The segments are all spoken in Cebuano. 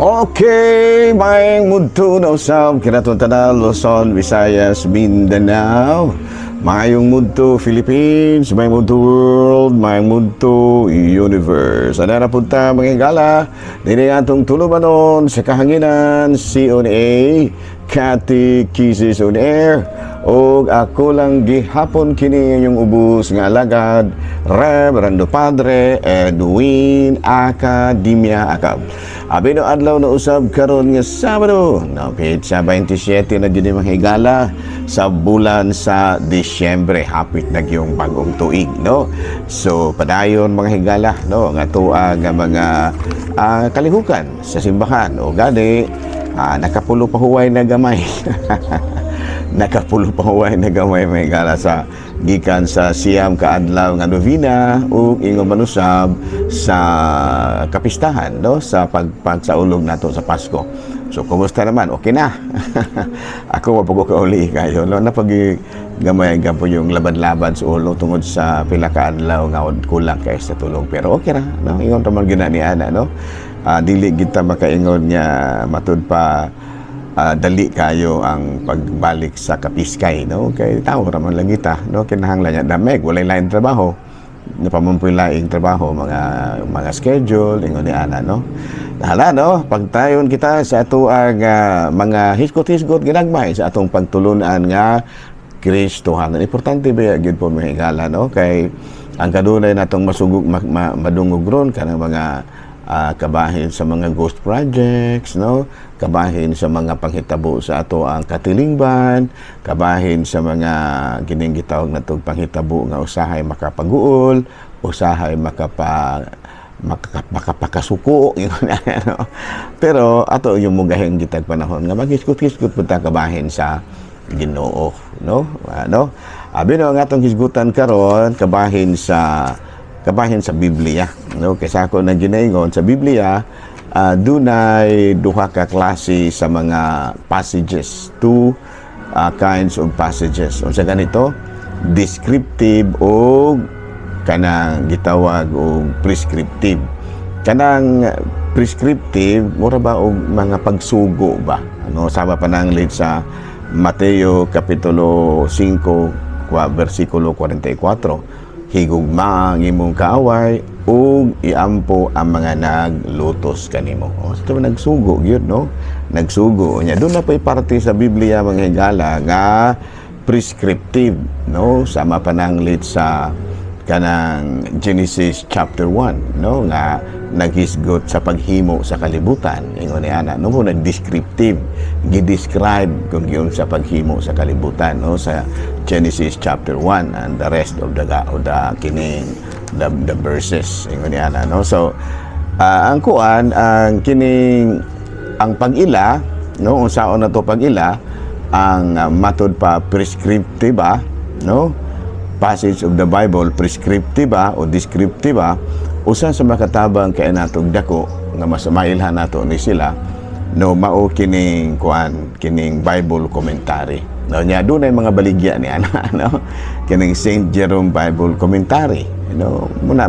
Okay, maayong mudto na usab kinatong tanan, Luzon, Visayas, Mindanao. Maayong mudto Philippines, maayong mudto world, maayong mudto universe. Ana na punta, mga higala, dini atong tulumanon sa kahanginan, CONA, Catechism on Air. Og ako lang gihapon kini yung ubos nga alagad, Reverendo Padre Edwin Academia Acab. Abi no adlaw na usab karon nga Sabado, no, petsa 27 na gyud, mga higala, sa bulan sa Disyembre, hapit na gyung bagong tuig, no? So padayon, mga higala, no, nga tuwa nga mga kalihukan sa simbahan o gani nakapulo pa huway na gamay. Nakapulo pa huway na gamay, mga higala, sa gikan sa 9 ka adlaw nga novena ug ingon manusab sa kapistahan, no, sa pagpagsaulog nato sa Pasko. So kumusta naman? Okay na. Ako wa pa ko kauli kayo, no, napag gamay po yung labad-labad sa ulo tungod sa pila ka adlaw nga kulang kay sa tulog, pero okay ra, no? Ingon ra man gina ni ana, no? Dili kita makaingon nga matud pa dali kayo ang pagbalik sa kapiskay, no, kay tao ra man lang kita, no? Kinahanglan niya dameg, walay lain trabaho, napamumpoy laing trabaho, mga schedule, ingon ni ana, no? Hala, no, pagtayon kita sa ato ang mga hisgot-hisgot ginagmay sa atong pagtulunan nga Kristohanon. Importante ba gyud po, mga higala, no, kay ang kanunay natong masugog madungog ron kanang mga kabahin sa mga ghost projects, no, kabahin sa mga panghitabo sa ato ang katilingban, kabahin sa mga kining gitawag natong panghitabo nga usahay makapaguol, usahay makapakasuko yun, ano. Pero ato yung mugahin gitag panahon nga maghisgot-hisgot pud ta kabahin sa Ginoo, no? Ano, abi no, ang atong hisgutan karon kabahin sa Biblia, no? Kay sa ako na ginaingon sa Biblia, dunay duha ka klase sa mga passages, two kinds of passages. Unsa ganito? Descriptive o kanang gitawag og prescriptive. Kanang prescriptive, mura ba og mga pagsugo ba, ano? Sama pananglit sa Mateo kapitulo 5 kwa bersikulo 44, "Higugma ang imong kaaway ug iampo ang mga naglutos kanimo." O, so, nagsugo gyud, no? Nagsugo nya. Doon na po'y parte sa Biblia, mga higala, nga prescriptive, no? Sama pananglit sa kanang Genesis chapter 1, no, nga naghisgot sa paghimo sa kalibutan, ingon ni ana, no? Nag-descriptive, gi-describe kung giunsa paghimo sa kalibutan, no, sa Genesis chapter 1 and the rest of the kining the verses, ingon ni ana, no? So ang kuan, ang kining ang pag-ila, no, unsaon na to pag-ila ang matud pa prescriptive ba, no, passage of the Bible, prescriptive ba o descriptive ba? Usa sa makatabang kay natong dako nga mas mailhan nato ni sila, no, mao kining kuan, kining Bible commentary, no? Nya dunay mga baligya ni ana, no, kining Saint Jerome Bible Commentary, no? Muna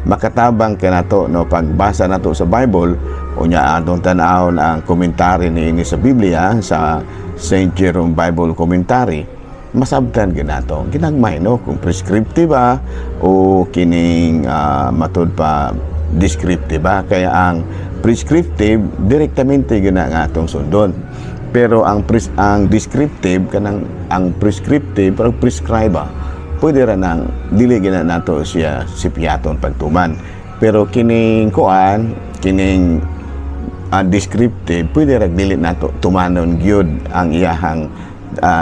makatabang kay nato, no, pagbasa nato sa Bible, unya atong tan-awon ang komentary niini sa Biblia sa Saint Jerome Bible Commentary, masabtan ginato ginagmay, no, kung prescriptive ba o kining matud pa descriptive ba. Kaya ang prescriptive, direktamente gina nga atong sundon, pero ang descriptive, kanang ang prescriptive pero prescribe ba, pwede ra nang dili gina nato siya sipiaton pagtuman. Pero kining kuan, kining descriptive, pwede ra dili nato tumanon gyud ang iyahang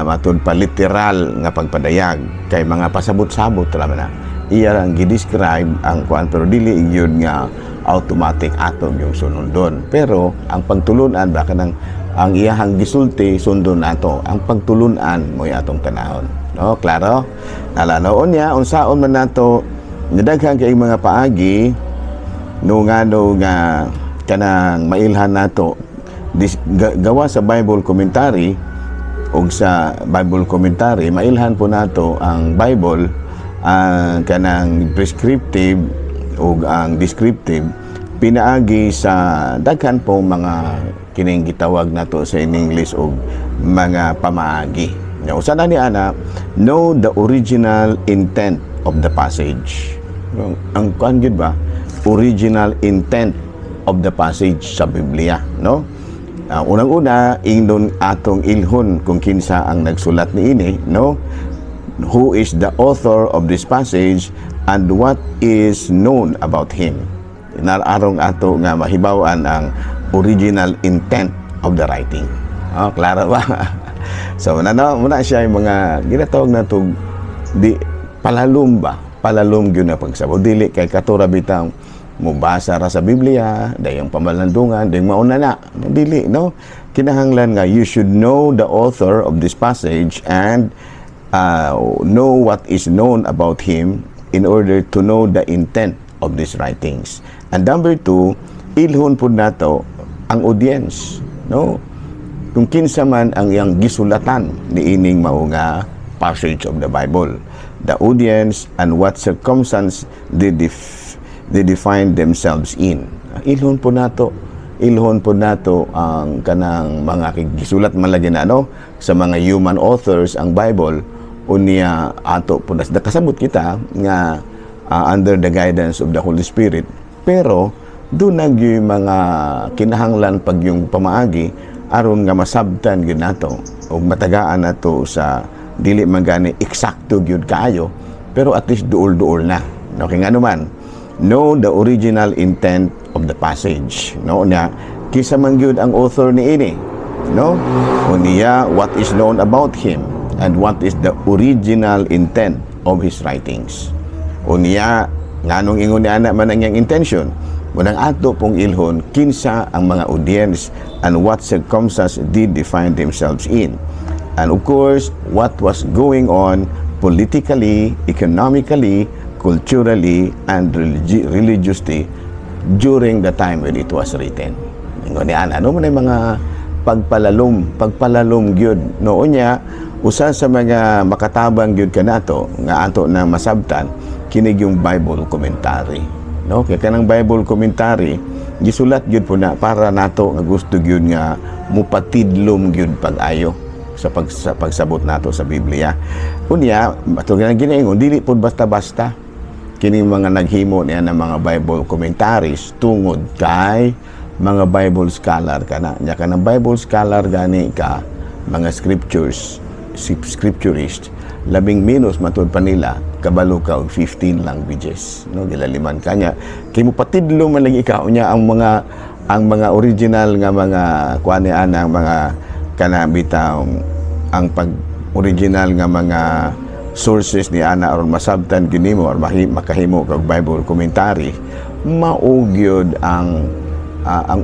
matud pa literal nga pagpadayag, kay mga pasabot-sabot ra man na iya ang gi-describe ang kuan, pero dili gyud nga automatic ato yung sunundon. Pero ang pagtulunan ba, kanang ang iyahang gisulti, sundon nato. Ang pagtulunan mo atong tanahon, no? Klaro nalanoon niya unsaon man nato. Nadaghan kay mga paagi, no, ngano nga kanang mailhan nato gawa sa Bible commentary. Og sa Bible commentary, mailhan po nato ang Bible, ang kanang prescriptive ug ang descriptive. Pinaagi sa daghan pong mga kining gitawag nato sa in English og mga pamaagi. Nya usa na ni ana, know the original intent of the passage. Ang kuan gyud ba? Original intent of the passage sa Biblia, no? Unang-una, ingnon atong ilhon kung kinsa ang nagsulat niini, no? Who is the author of this passage and what is known about him. Aron ato nga mahibaw-an ang original intent of the writing. Oh, klaro ba? So, muna siya yung mga ginatawag na to di palalom ba? Palalom gyud na pagsabot. Dili kay katura bitang mubasa ra sa Biblia, dayong pamalandungan, dayong mauna na. Dili, no? Kinahanglan nga you should know the author of this passage and know what is known about him in order to know the intent of these writings. And number two, ilhon pud nato ang audience, no? Kung kinsa man ang iyang gisulatan niining mao nga passage of the Bible. The audience and what circumstance they define themselves in. Ilhon po nato ang kanang mga gisulat man lagi na, no, sa mga human authors ang Bible. Unya ato po nas kasabot kita nga under the guidance of the Holy Spirit, pero duna yung mga kinahanglan pag yung pamaagi aron nga masabtan gyud nato ug matagaan nato sa dili man gani eksakto gyud kaayo, pero at least duol-duol na, no? Kay ngano man, know the original intent of the passage, no, nya kinsa man gyud ang author niini, no? Unya what is known about him and what is the original intent of his writings. Unya nganong ingon ni ana man ang iyang intention. Munang ato pong ilhon kinsa ang mga audience and what circumstance did they find themselves in. And of course, what was going on politically, economically, culturally, and religiously during the time when it was written. Ingon ni ana, ano man yung mga pagpalalom, pagpalalom gyud. No, unya, usa sa mga makatabang gyud kanato nga ato na masabtan kini yung Bible commentary. No, kay kanang Bible commentary gisulat gyud po na para nato nga gusto gyud nga mupatidlom gyud pag-ayo sa pagsabot nato sa Biblia. Unya, ato nga ginaingon, dili pud basta-basta kining mga naghimo niya ng mga Bible commentaries tungod kay mga Bible scholar kana. Nya kanang Bible scholar gani ka mga scriptures scripturist, labing minus matud pa nila kabalo ka og 15 languages, no? Gilaliman kanya kay mopatidlo man lagi ka. Unya ang mga original nga mga kuan ni ana, ang mga kana bitaw ang pag original nga mga sources ni ana aron masabtan gyud nimo or makahimo kag Bible commentary, mao gyud ang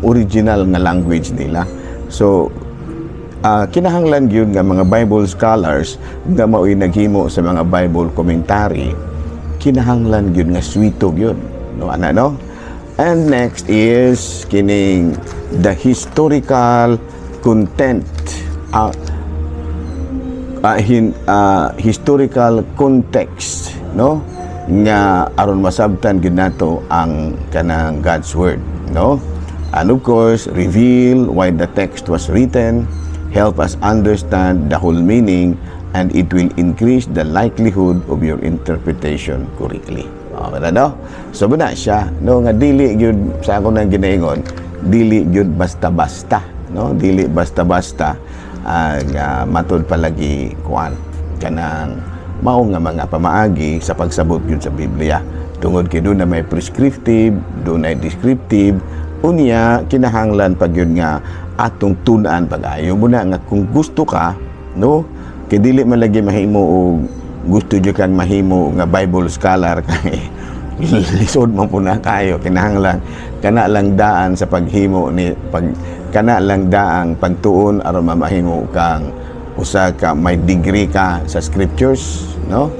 original nga language nila. So kinahanglan gyud nga mga Bible scholars nga mao'y naghimo sa mga Bible commentary, kinahanglan gyud nga swito gyud, no, ana, no? And next is kining the historical content, historical context, no, nga aron masabtan gyud nato ang kanang God's word, no? And of course, reveal why the text was written, help us understand the whole meaning, and it will increase the likelihood of your interpretation correctly. Okay na, no? So muna siya, no, nga dili gyud sa ako nang ginaingon, dili gyud basta-basta, no? Dili basta-basta ang matud palagi kuan kanang mao nga mga pamaagi sa pagsabot gyud sa Biblia. Tungod kay duna may prescriptive, dunay descriptive, unya kinahanglan pag yun nga atong tun-an pag-ayo. Muna nga kung gusto ka, no, kay dili man lagi mahimo og gusto jud kang mahimo nga Bible scholar kay lisod man po na kayo. Kinahanglan kana lang daan sa paghimo ni pag kana lang daang pagtuon aron mamahimo kang usa ka may degree ka sa scriptures, no?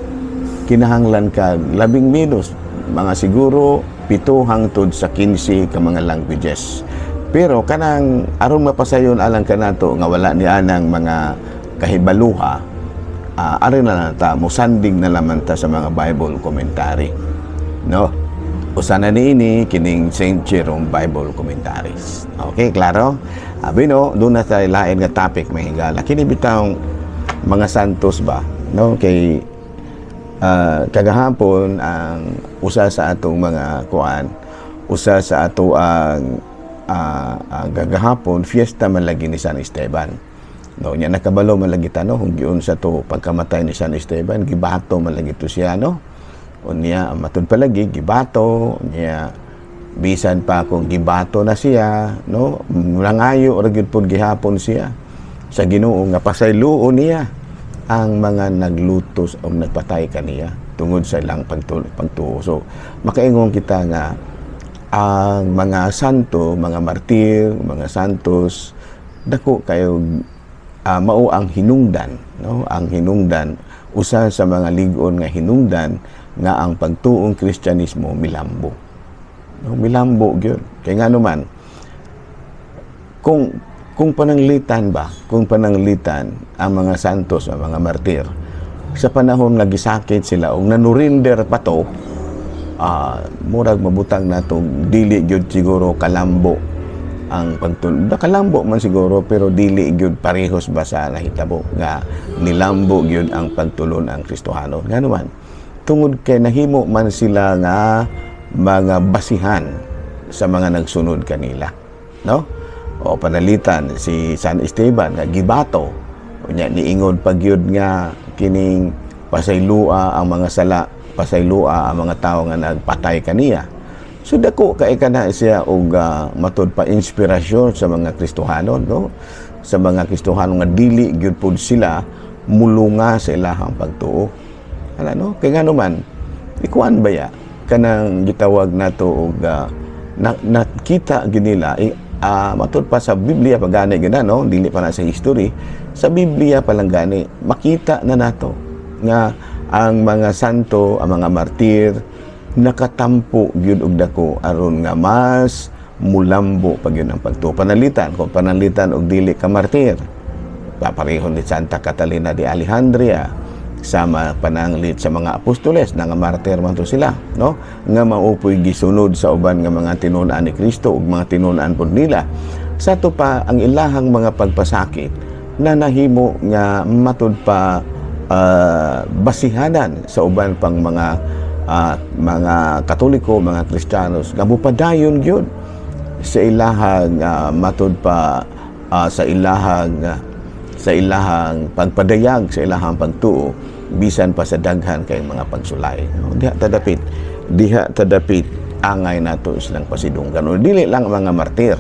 Kinahanglan ka labing minus mga siguro 7 hangtod sa 15 ka mga languages. Pero kanang aron mapasayon alang kanato nga wala ni anang mga kahibaluha, ari na lang ta musandig na laman ta sa mga Bible commentary, no? Usa na niini kining St. Jerome Bible Commentaries. Okay, klaro? Abi no, duna sa lain nga topic, mga higala. Kini bitawng mga santos ba, no? Kay kagahapon ang usa sa atong mga kuan, usa sa ato ang gagahapon fiesta man lagi ni San Esteban. No, nya nakabalo man lagi ta, no, kung giunsa to pagkamatay ni San Esteban, gibato man lagi to siya, no? Unya matud palagi gibato niya, bisan pa kung gibato na siya, no, nangayo ra gyud pud gihapon siya sa Ginoo nga pasayloon niya ang mga naglutos o nagpatay kaniya tungod sa ilang pagtuo. So makaingon kita nga ang mga santo, mga martir, mga santos, dako kayo mao ang hinungdan, no? Ang hinungdan, usa sa mga lig-on nga hinungdan nga ang pagtuong Kristyanismo milambo. No, milambo gyud. Kay ngano man, kung pananglitan ba, kung pananglitan ang mga santos, ang mga martir, sa panahon nga gisakit sila og nanurinder pa to, murag mabutang nato dili gyud siguro kalambo ang pagtul kalambo man siguro, pero dili gyud parehos ba sa nahitabo nga nilambo gyud ang pagtulon ang Kristohano. Ngano man, tungod kay nahimo man sila nga mga basihan sa mga nagsunod kanila, no? O panalitan si San Esteban nga gibato, unya niingon pa gyud nga kining pasaylua ang mga sala, pasaylua ang mga tawo nga nagpatay kaniya. So dako kay kana siya og matud pa inspirasyon sa mga Kristohano, no, sa mga Kristohano nga dili gyud pud sila mulunga sa ilahang pagtuo. Ala, no? Kay ngano man, ikuan ba ya kanang gitawag nato og na, nakita gyud nila eh, matud pa sa Biblia pa gani gana, no, dili pa na sa history, sa Biblia pa lang gani makita na nato nga ang mga santo, ang mga martir, nakatampo gyud og dako aron nga mas mulambo pa gyud ang pagtuo. Panalitan kung panalitan og dili ka martir, papareho ni Santa Catalina de Alejandria, sama pananglit sa mga apostoles na nga martir man to sila, no, nga maupoy gisunod sa uban nga mga tinun-an ni Kristo ug mga tinun-an pud nila. Sa ato pa ang ilahang mga pagpasakit na nahimo nga matud pa basihanan sa uban pang mga Katoliko, mga Kristiyanos nga mupadayon gyud sa ilahang matud pa sa ilahang pagpadayag sa ilahang pagtuo bisan pa sa daghan kay mga pagsulay, no? Diha ta dapit angay nato silang pasidunggan. O dili lang ang mga martir,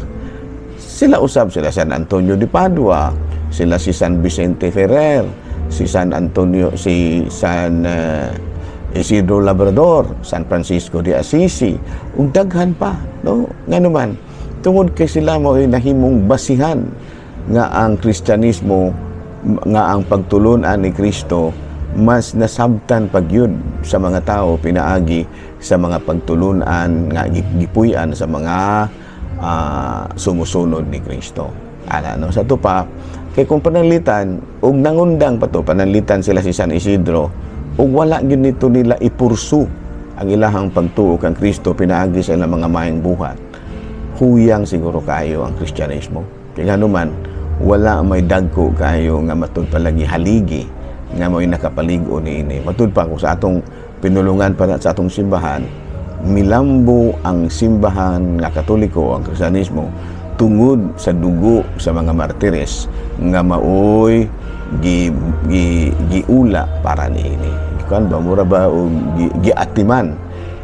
sila usab, sila San Antonio de Padua, sila si San Vicente Ferrer, si San Antonio, si San Isidro Labrador, San Francisco de Assisi, ug daghan pa, no? Ngano man, tungod kay sila mo nahimong basihan nga ang Kristyanismo, nga ang pagtulunan ni Kristo mas nasabtan pagyud sa mga tao pinaagi sa mga pagtulunan nga gipuy-an sa mga sumusunod ni Kristo. Ana, no? Sa pa, kay kung pananglitan og nangundang pa to, pananglitan sila si San Isidro ug wala gyud nito nila ipursu ang ilahang pagtuo kang Kristo pinaagi sa ilang mga maayong buhat, huyang siguro kayo ang Kristyanismo. Kay ngano man, wala may dagko kayo nga matud palagi haligi nga mo'y nakapalig-on niini. Matud pa kung sa atong pinulungan pa sa atong simbahan, milambo ang simbahan nga Katoliko, ang Kristyanismo, tungod sa dugo sa mga martires nga maoy gi, gi, giula para niini. Kuan ba, mura ba og giatiman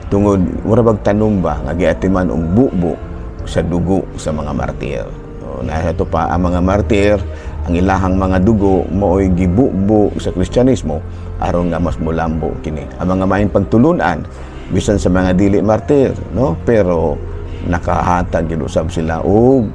tungod mura bag tanom ba nga giatiman og bubo sa dugo sa mga martir. So, na ito pa ang mga martir, ang ilahang mga dugo maoy gibubo sa Kristyanismo aron nga mas mulambo kini. Ang mga maayong pagtulunan bisan sa mga dili martir, no? Pero nakahatag gyud usab sila og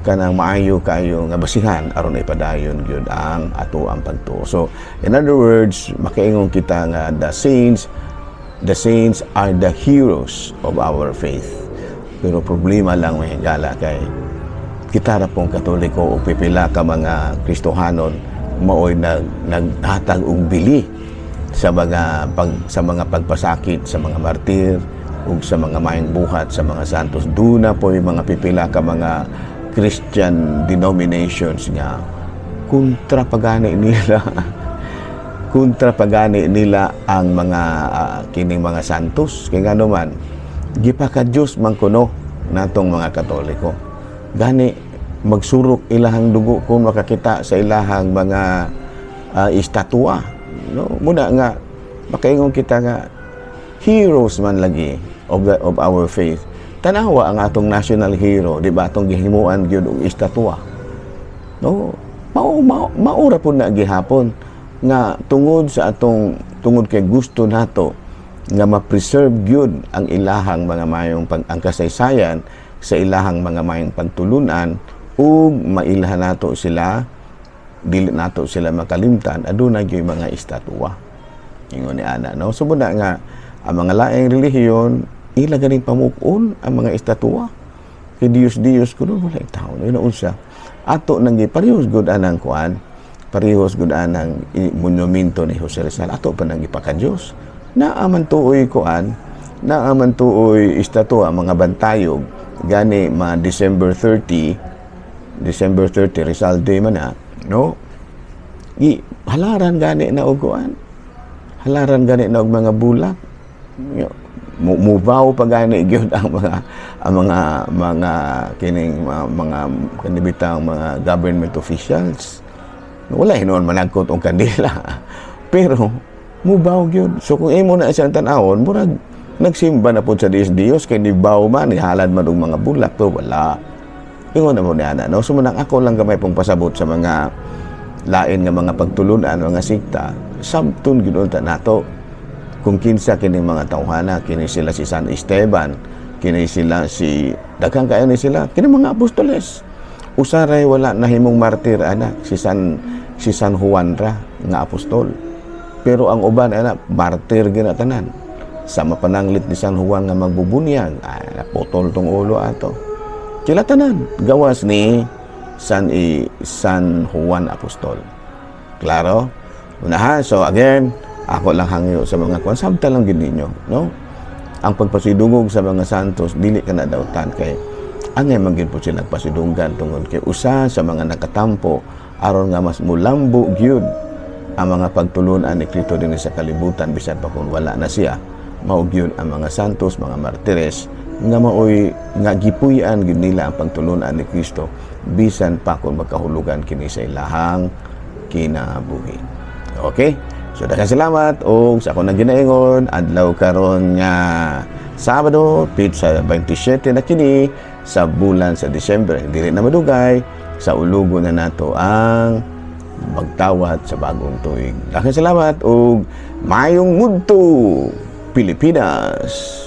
kanang maayo kayo nga basihan aron ipadayon gyud ang ato ang pagtuo. So, in other words, makaingon kita nga the saints are the heroes of our faith. Pero problema lang, mga higala, kay kita ra pong Katoliko o pipila ka mga Kristohanon maoy naghatag og bili sa mga pagpasakit sa mga martir. ug sa mga maayong buhat sa mga santos. Duna poy mga pipila ka mga Christian denominations nga kontra pagani nila ang mga kining mga santos, kay ngano man gipaka-Diyos man kuno natong mga Katoliko. Gani magsurok ilahang dugo kung makakita sa ilahang mga estatwa, no? Muna nga makaingon kita nga heroes man lagi of our faith. Tanawa ang atong national hero, di ba, atong gihimuan gyud og estatwa, no? Mao mao maura pud na gihapon nga tungod sa atong, tungod kay gusto nato nga ma-preserve gyud ang ilahang mga mayong pag, ang kasaysayan sa ilahang mga mayong pagtulunan ug mailhan nato sila, dili nato sila makalimtan, aduna gyud mga estatwa. Ingon ni ana, no? So muna nga ang mga laing relihiyon, ila ganing pamuk-on ang mga estatwa kay Diyos Diyos kuno, wala tao no unsa ato nang giparehos gud anang kuan, parehos gud anang monumento ni Jose Rizal, ato pa nang gipaka-Diyos. Naa man tuoy kuan, naa man tuoy estatwa, mga bantayog. Gani ma December 30, December 30, Rizal Day man na, no? Gi halaran gani na og kuan, halaran gani na og mga bulak. Mubaw pa gani gyud ang mga kining mga kanibitang mga government officials. Wala hinuon managkot og kandila, pero mubaw gyud. So kung imo na siyang tan-awon, murag nagsimba na pud sa Dios Dios kay nibaw man, nihalad man og mga bulak, pero wala. Ingon na mo ni ana, no? So munang ako lang gamay pong pasabot sa mga lain nga mga pagtulunan, mga sikta, sabton gyud unta nato kung kinsa kining mga tawhana. Kini sila si San Esteban, kini sila si daghan kayo ni sila, kini mga apostoles. Usaray wala nahimong martir ana, si San Juan ra nga apostol, pero ang uban ana martir gina tanan. Sa mapananglit ni San Juan nga magbubunyag, ay, naputol tong ulo ato. Sila tanan gawas ni San Juan Apostol. Klaro? Unahan, so again, ako lang hangyo sa mga kuan, sabta lang gid ninyo, no? Ang pagpasidungog sa mga santos, dili ka na dautan kay angay man gid po sila pasidunggan tungod kay usa sa mga nakatampo aron nga mas mulambo gyud ang mga pagtulunan ni Kristo dinhi sa kalibutan bisan pa kung wala na siya, mao gyud ang mga santos, mga martires nga maoy nga gipuy-an gyud nila ang pagtulunan ni Kristo bisan pa kung magkahulugan kini sa ilahang kinabuhi. Okay? So daghang salamat og sa ako nang ginaingon, adlaw karon nga Sabado, petsa 27 na kini sa bulan sa Disyembre. Dili na madugay, sa ulugo na nato ang magtawat sa bagong tuig. Daghang salamat og mayong mudto, Pilipinas.